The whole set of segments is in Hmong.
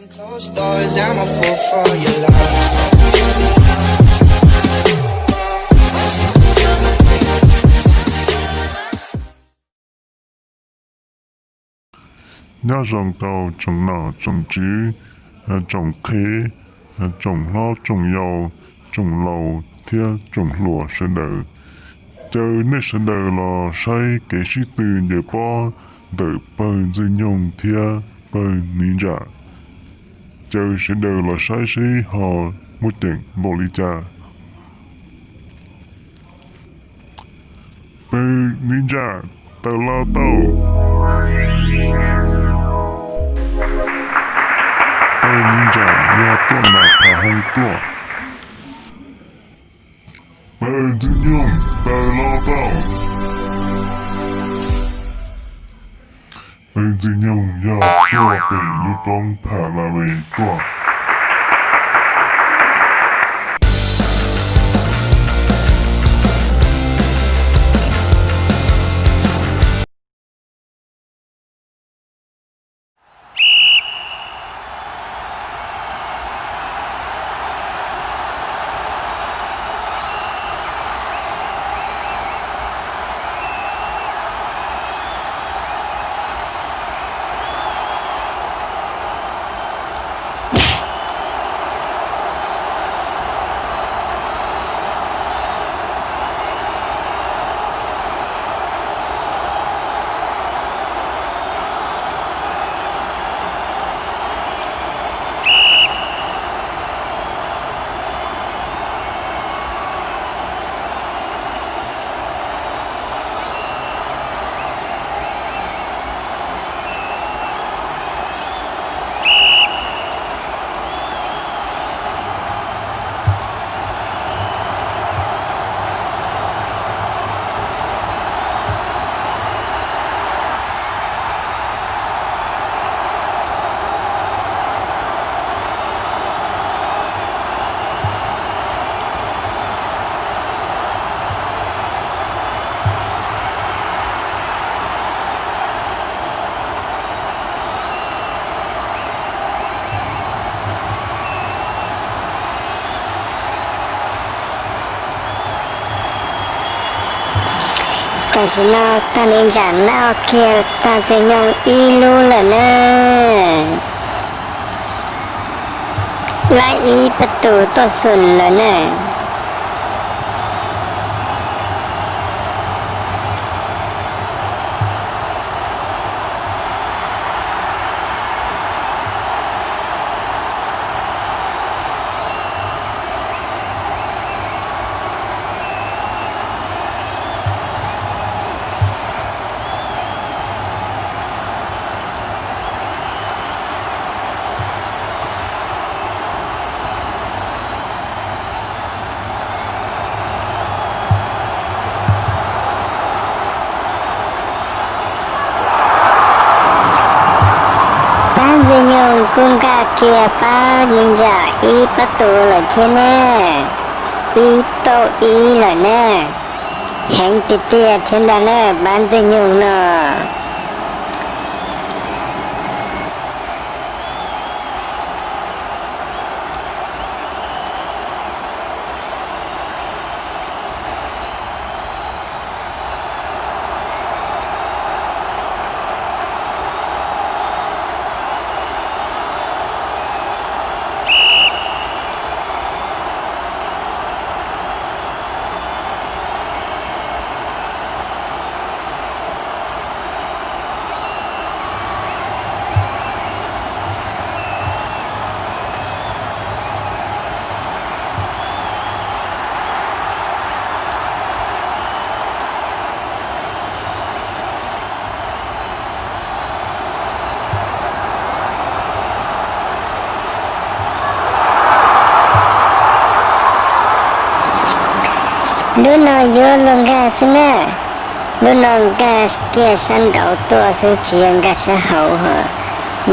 Closed doors, I'm a fool for your love. Nyob zoo rau tsoom nom tsoom tswv, tsoom qhev, tsoom hlob tsoom yau, tsoom laus thiab tsoom hluas sawv daws. Caw nej sawv daws los saib kev sib tw ncaws pob ntawm pawg Ntxwg Nyoog thiab pawg Ni Ntsam. Caw sawv daws los saib seb ho muaj ceem npaum li cas. Pawg Ni Ntsam tawm los tau. Pawg Ni Ntsam yog tuaj mas pham hoo tuaj. Pawg Ntxwg Nyoog tawm los tau. Pawg Ntxwg Nyoog yog tuaj pem lub roob Pha La Ve tuaj. Tam sim no tag Ni Ntsam noj kiag tag Ntxwg Nyoog ib lub lawm na. Laib ib pab tus tuaj xum lawm na. Pab Ntxwg Nyoog kuj nkag kiag pab Ni Ntsam ib pab tus lawm thiab na. Ib tauj ib lawm na. Heev tiag tiag thiab ntag na pab Ntxwg Nyoog no. Lub no yuav luag nkag xwb na. Lub no nkag kiag sab nraud tuaj xwb tsis yog nkag sab hauv ho,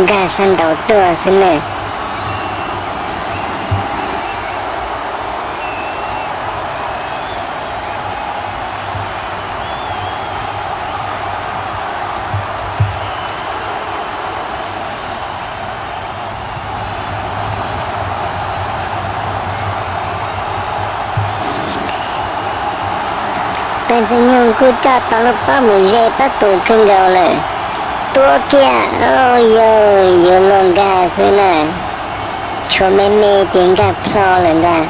nkag sab nraud tuaj xwb na. Ntxwg Nyoog kuj coj tau lub pob mus ze pob tus kawg nkaus lawm. Tua kiag, yog yuav luag nkag xwb na. Tshuav me me ces nkag plho lawm ntag.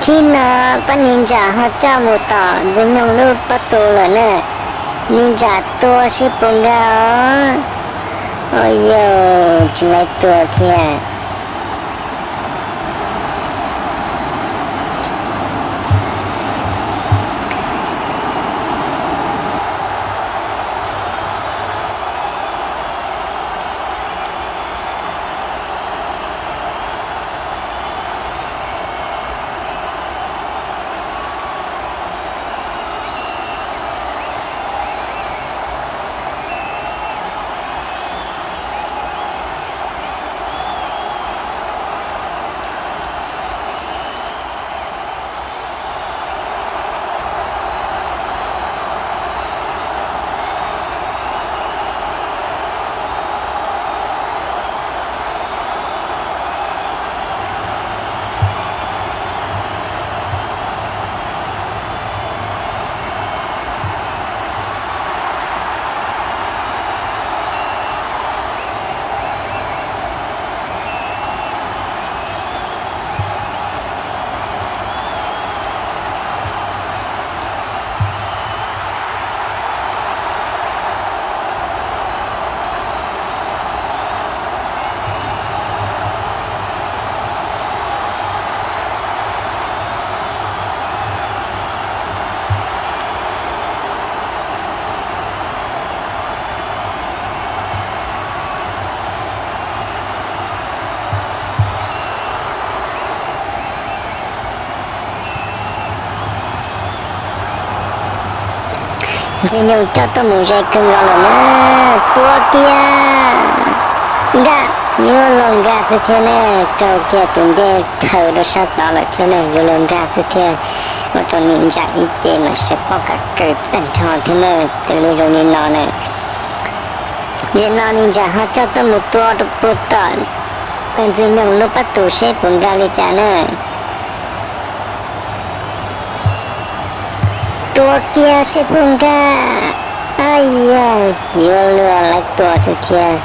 Thib no pab Ni Ntsa ho coj mus tom Ntxwg Nyoog lub pob tus lawm na. Ni Ntsa tua seb puas nkag os. Yog tsis laiv tua thiab. Ntxwg Nyoog coj tuaj mus ze kawg nkaus lawm na. Tua kiag, nkag, yuav luag nkag xwb thiab ne. Raug kiag tus ncej thaws rau sab tod lawm thiab ne, yuav luag nkag xwb thiab. Ua rau Ni Ntsa ib ce mas sab pob kab kaws tag nrho thiab na. Tej lub zoo li no na. Zaum no Ni Ntsa ho coj tuaj mus tua rau puag tom Ntxwg Nyoog lub pob tus seb puas nkag li cas na. Tua kiag seb puas nkag. Ab yog yuav luag laiv tua xwb thiab.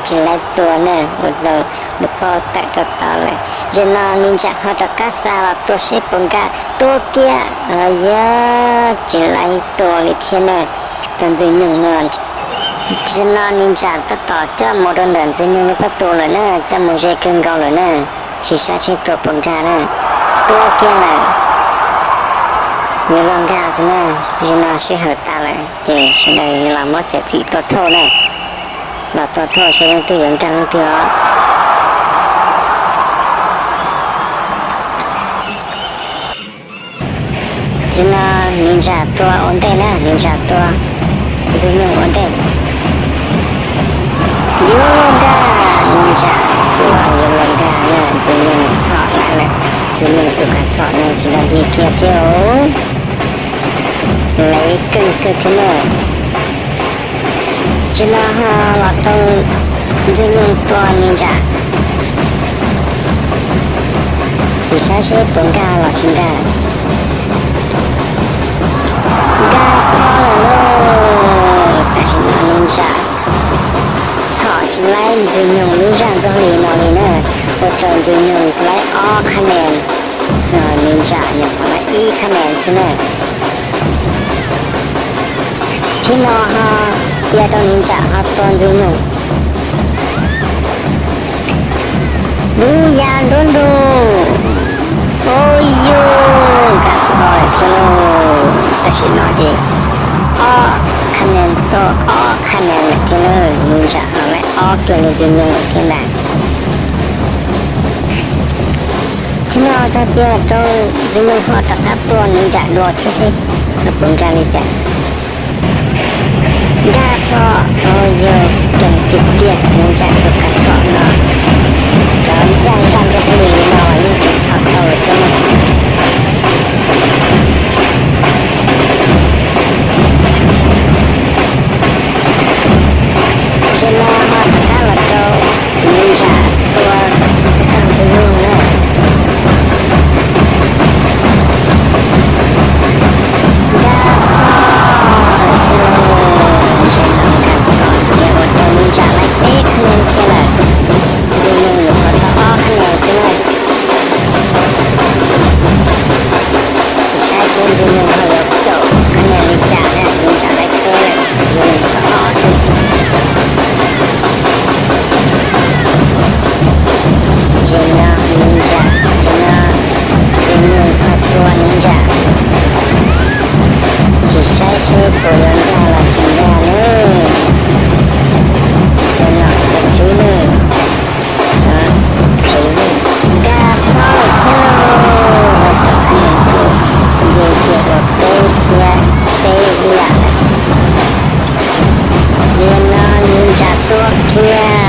Tsis laiv tua na, ua rau lub pob tawm rau tod lawm. Zaum no Ni Ntsa ho rov qab xa los tua seb puas nkag. Tua kiag, yog tsis laiv tua li thiab na. Tus Ntxwg Nyoog no, zaum no Ni Ntsa tab tom coj mus rau ntawm Ntxwg Nyoog lub pob tus lawm na, coj mus ze kawg nkaus lawm na. Tsis saib seb tua puas nkag na. Tua kiag lawm, yuav luag nkag xwb na. Zaum no sij hawm tas lawm ces sawv daws los muab txiav txim tua thauj na. Los tua thauj seb leej twg yuav nkag leej twg os. Zaum no Ni Ntsa tua ua ntej na, Ni Ntsa tua, Ntxwg Nyoog ua ntej. Yuav luag nkag, Ni Ntsa tua yuav luag nkag na, Ntxwg Nyoog txhom lawm, Ntxwg Nyoog tus kav txhom no tsis nrog ncig kiag thiab os. Laiv keej kawg thiab na. Zaum no ho los rau Ntxwg Nyoog tua Ni Ntsa. Tsis saib seb puas nkag los tsis nkag. Nkag plho lawm lauj. Tam sim no Ni Ntsa txhom tsis laib Ntxwg Nyoog lub zaj ntxoog li no li na, ua rau Ntxwg Nyoog laib ob qhab ne, Ni Ntsa nyuam qhuav laib ib qhab ne xwb na. Thib no ho cia rau Ni Ntsa ho tua Ntxwg Nyoog. Lub ya nruab ntug. Ua yus, nkag plho lawm thiab lauj. Tam sim no ces ob qhab ne tuaj ob qhab ne lawm thiab lauj, Ni Ntsa laib ob kiag li Ntxwg Nyoog lawm thiab ntag. Thib no txog cia rau Ntxwg Nyoog ho rov qab tua Ni Ntsa dua thiab seb puas nkag li cas. Nkag plho, ua yus, keeg tiag tiag, Ni Ntsa tus kav txhom no cov ncaj zaj ncaj li no yeej tseem txhom tau lawm thiab. Zaum no ho rov qab los rau Ni Ntsa tua tag Ntxwg Nyoog na. thiab.